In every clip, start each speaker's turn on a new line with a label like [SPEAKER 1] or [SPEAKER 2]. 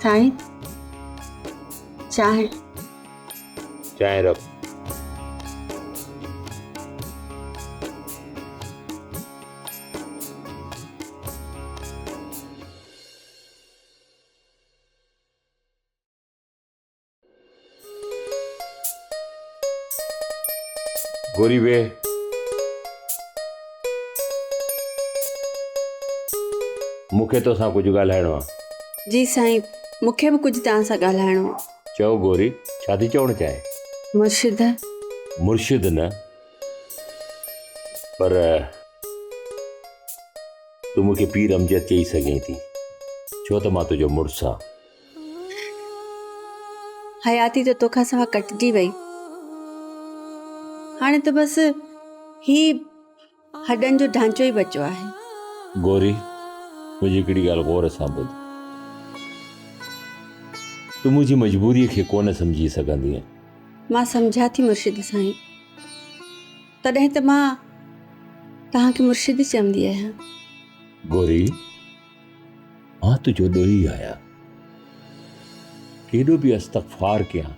[SPEAKER 1] سائين چانهه.
[SPEAKER 2] چانهه رک. گوري ويهه. مون کي توسان ڪجهه ڳالهائڻو آ.
[SPEAKER 1] جي سائين، مون کي به ڪجهه توهان سان ڳالهائڻو آ.
[SPEAKER 2] چئو گوري، ڇا ٿي چوڻ چاهين؟
[SPEAKER 1] مرشد.
[SPEAKER 2] مرشد نه، پر تون مون کي پير امجد چئي سگهين ٿي، ڇو ته مان تنهنجو مڙس آن.
[SPEAKER 1] حياتي ته توکان سوا ڪٽجي وئي. هاڻي ته بس هي هڏن جو ڍانچو ئي بچيو آهي.
[SPEAKER 2] گوري، منهنجي هڪڙي ڳالهه غور سان ٻڌ. تون منهنجي مجبوريء کي ڪونه سمجهي سگهندينء.
[SPEAKER 1] مان سمجهان ٿي مرشد سائين. تڏهن ته مان توهان کي مرشد چوندي آهيان.
[SPEAKER 2] گوري، مان تنهنجو ڏوهي آهيان. ڪيڏو به استغفار ڪيان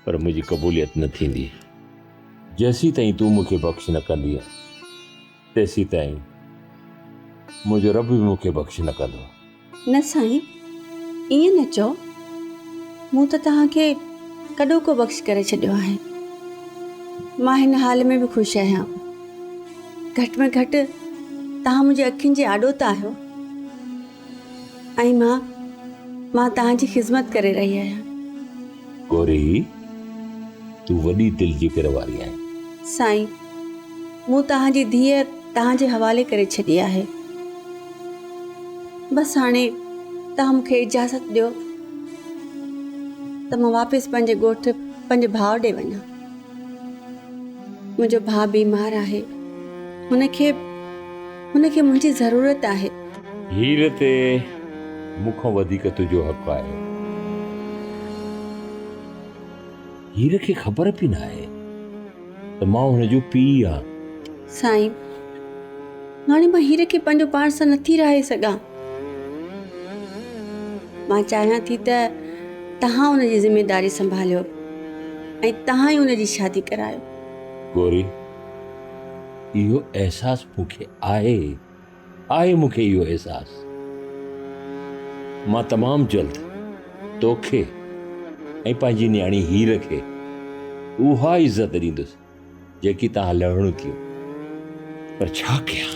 [SPEAKER 2] پر منهنجي قبوليت نه ٿيندي. جيسيتائين تون مون کي بخش نه ڪندينء، تيسيتائين منهنجو رب به مون کي بخش نه ڪندو.
[SPEAKER 1] نه سائين، ائين نه چئو. مون ته توهان کي ڪڏهوڪو بخش ڪري ڇڏيو آهي. مان هن حال ۾ به خوش آهيان. گهٽ ۾ گهٽ توهان منهنجي اکين جي آڏو ته آهيو ۽ مان مان توهان جي خذمت ڪري رهي آهيان.
[SPEAKER 2] گوري، تون وڏي دل جگر واري آهين.
[SPEAKER 1] سائين، مون توهان جي ڌيء توهان جي حوالي ڪري ڇڏي آهي. بس هاڻي توهان مون کي اجازت ڏيو ته مان واپس پنهنجي ڳوٺ پنهنجي ڀاء ڏي وڃان. منهنجو ڀاء بيمار آهي. هن کي هن کي منهنجي ضرورت آهي.
[SPEAKER 2] هير تي مون کان وڌيڪ تنهنجو حق آهي. هير کي خبر به ناهي ته مان هن جو پيء آهيان.
[SPEAKER 1] سائين، هاڻي مان هير کي پنهنجو پاڻ سان نٿي رهائي سگهان. مان چاهيان ٿي ته توهان ان جي ذميداري سنڀاليو ۽ توهان ئي ان جي شادي ڪرايو.
[SPEAKER 2] گوري، اهو احساس مون کي آهي، آهي مون کي اهو احساس. مان تمام جلد توکي ۽ پنهنجي نياڻي هير کي اها عزت ڏيندس، جيڪي توهان لهڻو ٿيو. پر ڇا ڪيان؟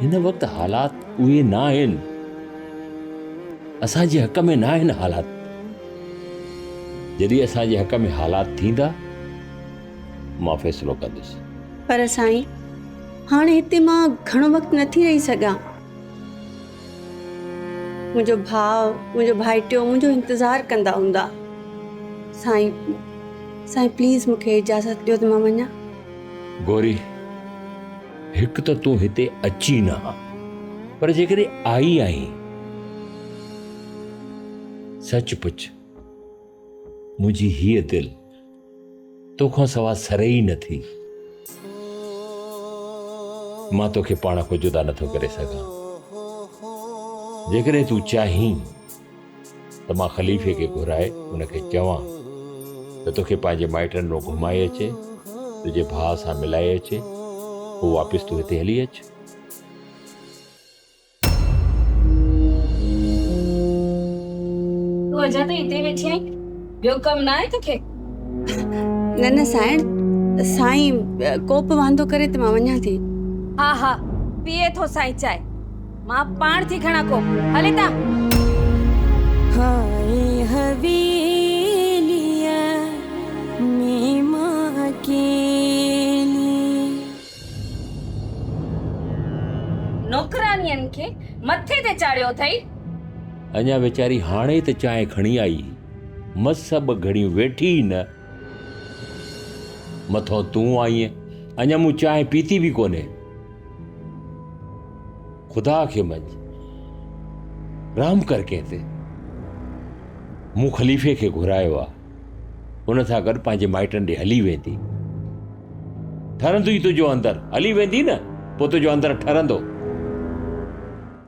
[SPEAKER 2] هن وقت حالات اهي ناهن. اسان جي حق ۾ ناهن حالات. جڏهن اسان جي حق ۾ حالات ٿيندا، مان فيصلو ڪندس.
[SPEAKER 1] پر سائين، هاڻي هتي مان گهڻو وقت نٿي رهي سگهان. منهنجو ڀاء، منهنجو ڀائٽيو منهنجو انتظار ڪندا هوندا. سائين، سائين پليز مون کي اجازت ڏيو ته مان وڃان.
[SPEAKER 2] گوري، هڪ ته تون هتي اچين نه ها، پر جيڪڏهن آئي آهين، سچ پچ منهنجي هيء دل توکان سوا سري ئي نه ٿي. مان توکي پاڻ کان جدا نه ٿو ڪري سگهان. جيڪڏهن تون چاهين ته مان خليفي کي گهرائي ان کي چوان ته توکي پنهنجي مائٽن ڏانهن گهمائي اچي، تنهنجي ڀاء سان ملائي اچي، پوء واپس تون هتي هلي اچ.
[SPEAKER 3] تون اڃا تائين هتي ويٺي آهين؟ ٻيو ڪم نه آهي توکي؟
[SPEAKER 1] نه نه سائڻ، سائين ڪوپ واندو ڪري ته مان وڃان ٿي.
[SPEAKER 3] ها ها پيئي ٿو سائين چانهه، مان پاڻ ٿي کڻان ڪوپ، هل هتان.
[SPEAKER 4] هاء حويليء ۾ مان اڪيلي.
[SPEAKER 3] نوڪرانين کي مٿي تي چاڙهيو اٿئي.
[SPEAKER 2] اڃا ويچاري هاڻي ته چانهه کڻي آئي، مس ٻه گهڙيون ويٺي ئي نه، مٿئون تون آئينء، اڃا مون چانهه پيتي به ڪونهي. خدا کي مڃ، رحم ڪر ڪنهن تي. مون خليفي کي گهرايو آ، ان سان گڏ پنهنجي مائٽن ڏي هلي ويندي. ٺرندو ئي تنهنجو اندر، هلي ويندي نه، پوء تنهنجو اندر ٺرندو.